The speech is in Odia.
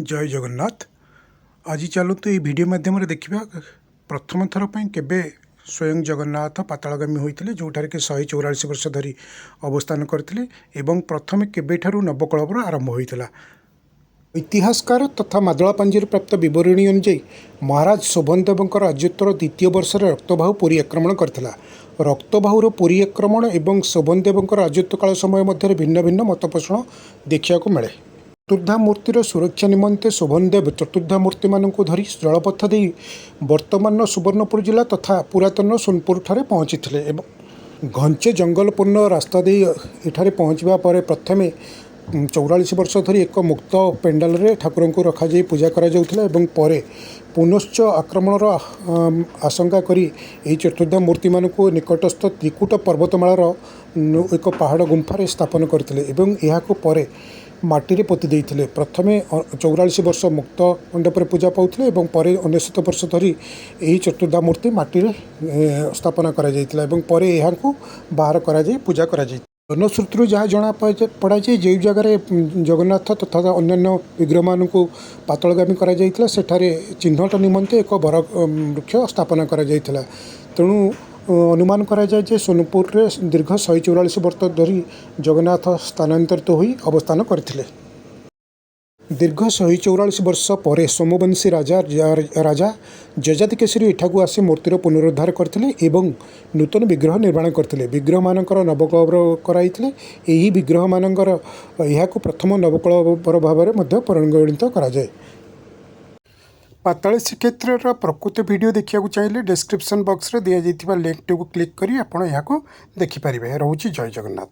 ଜୟ ଜଗନ୍ନାଥ। ଆଜି ଚାଲନ୍ତୁ, ଏହି ଭିଡ଼ିଓ ମାଧ୍ୟମରେ ଦେଖିବା ପ୍ରଥମ ଥର ପାଇଁ କେବେ ସ୍ୱୟଂ ଜଗନ୍ନାଥ ପାତାଳଗାମୀ ହୋଇଥିଲେ, ଯେଉଁଠାରେ କି 144 ବର୍ଷ ଧରି ଅବସ୍ଥାନ କରିଥିଲେ ଏବଂ ପ୍ରଥମେ କେବେଠାରୁ ନବକଳେବର ଆରମ୍ଭ ହୋଇଥିଲା। ଇତିହାସକାର ତଥା ମାଦଳା ପାଞ୍ଜିରୁ ପ୍ରାପ୍ତ ବିବରଣୀ ଅନୁଯାୟୀ, ମହାରାଜ ଶୋଭନ ଦେବଙ୍କ ରାଜତ୍ୱର ଦ୍ୱିତୀୟ ବର୍ଷରେ ରକ୍ତବାହୁ ପୁରୀ ଆକ୍ରମଣ କରିଥିଲା। ରକ୍ତବାହୁର ପୁରୀ ଆକ୍ରମଣ ଏବଂ ଶୋଭନ ଦେବଙ୍କ ରାଜତ୍ୱ କାଳ ସମୟ ମଧ୍ୟରେ ଭିନ୍ନ ଭିନ୍ନ ମତପୋଷଣ ଦେଖିବାକୁ ମିଳେ। ଚତୁର୍ଦ୍ଧା ମୂର୍ତ୍ତିର ସୁରକ୍ଷା ନିମନ୍ତେ ଶୋଭନଦେବ ଚତୁର୍ଦ୍ଧା ମୂର୍ତ୍ତିମାନଙ୍କୁ ଧରି ଜଳପଥ ଦେଇ ବର୍ତ୍ତମାନର ସୁବର୍ଣ୍ଣପୁର ଜିଲ୍ଲା ତଥା ପୁରାତନ ସୋନପୁରଠାରେ ପହଞ୍ଚିଥିଲେ ଏବଂ ଘଞ୍ଚ ଜଙ୍ଗଲପୂର୍ଣ୍ଣ ରାସ୍ତା ଦେଇ ଏଠାରେ ପହଞ୍ଚିବା ପରେ ପ୍ରଥମେ 44 ବର୍ଷ ଧରି ଏକ ମୁକ୍ତ ପେଣ୍ଡାଲରେ ଠାକୁରଙ୍କୁ ରଖାଯାଇ ପୂଜା କରାଯାଉଥିଲା ଏବଂ ପରେ ପୁନଶ୍ଚ ଆକ୍ରମଣର ଆଶଙ୍କା କରି ଏହି ଚତୁର୍ଦ୍ଧା ମୂର୍ତ୍ତିମାନଙ୍କୁ ନିକଟସ୍ଥ ତ୍ରିକୁଟ ପର୍ବତମାଳାର ଏକ ପାହାଡ଼ ଗୁମ୍ଫାରେ ସ୍ଥାପନ କରିଥିଲେ ଏବଂ ଏହାକୁ ପରେ ମାଟିରେ ପୋତି ଦେଇଥିଲେ। ପ୍ରଥମେ 44 ବର୍ଷ ମୁକ୍ତ ମଣ୍ଡପରେ ପୂଜା ପାଉଥିଲେ ଏବଂ ପରେ 99 ବର୍ଷ ଧରି ଏହି ଚତୁର୍ଦ୍ଧା ମୂର୍ତ୍ତି ମାଟିରେ ସ୍ଥାପନା କରାଯାଇଥିଲା ଏବଂ ପରେ ଏହାକୁ ବାହାର କରାଯାଇ ପୂଜା କରାଯାଇଥିଲା। ଜନଶ୍ରୁତିରୁ ଯାହା ଜଣା ପଡ଼ାଯାଏ, ଯେଉଁ ଜାଗାରେ ଜଗନ୍ନାଥ ତଥା ଅନ୍ୟାନ୍ୟ ବିଗ୍ରହମାନଙ୍କୁ ପାତାଳଗାମୀ କରାଯାଇଥିଲା, ସେଠାରେ ଚିହ୍ନଟ ନିମନ୍ତେ ଏକ ବର ବୃକ୍ଷ ସ୍ଥାପନା କରାଯାଇଥିଲା। ତେଣୁ ଅନୁମାନ କରାଯାଏ ଯେ ସୋନପୁରରେ ଦୀର୍ଘ 144 ବର୍ଷ ଧରି ଜଗନ୍ନାଥ ସ୍ଥାନାନ୍ତରିତ ହୋଇ ଅବସ୍ଥାନ କରିଥିଲେ। ଦୀର୍ଘ 144 ବର୍ଷ ପରେ ସୋମବଂଶୀ ରାଜା ଯଯାତି କେଶରୀ ଏଠାକୁ ଆସି ମୂର୍ତ୍ତିର ପୁନରୁଦ୍ଧାର କରିଥିଲେ ଏବଂ ନୂତନ ବିଗ୍ରହ ନିର୍ମାଣ କରିଥିଲେ। ବିଗ୍ରହମାନଙ୍କର ନବକଳେବର କରାଇଥିଲେ। ଏହି ବିଗ୍ରହମାନଙ୍କର ଏହାକୁ ପ୍ରଥମ ନବକଳେବର ଭାବରେ ମଧ୍ୟ ପରିଗଣିତ କରାଯାଏ। ପାତାଳୀ ଶ୍ରୀକ୍ଷେତ୍ରର ପ୍ରକୃତ ଭିଡ଼ିଓ ଦେଖିବାକୁ ଚାହିଁଲେ ଡେସ୍କ୍ରିପସନ୍ ବକ୍ସରେ ଦିଆଯାଇଥିବା ଲିଙ୍କଟିକୁ କ୍ଲିକ୍ କରି ଆପଣ ଏହାକୁ ଦେଖିପାରିବେ। ରହୁଛି, ଜୟ ଜଗନ୍ନାଥ।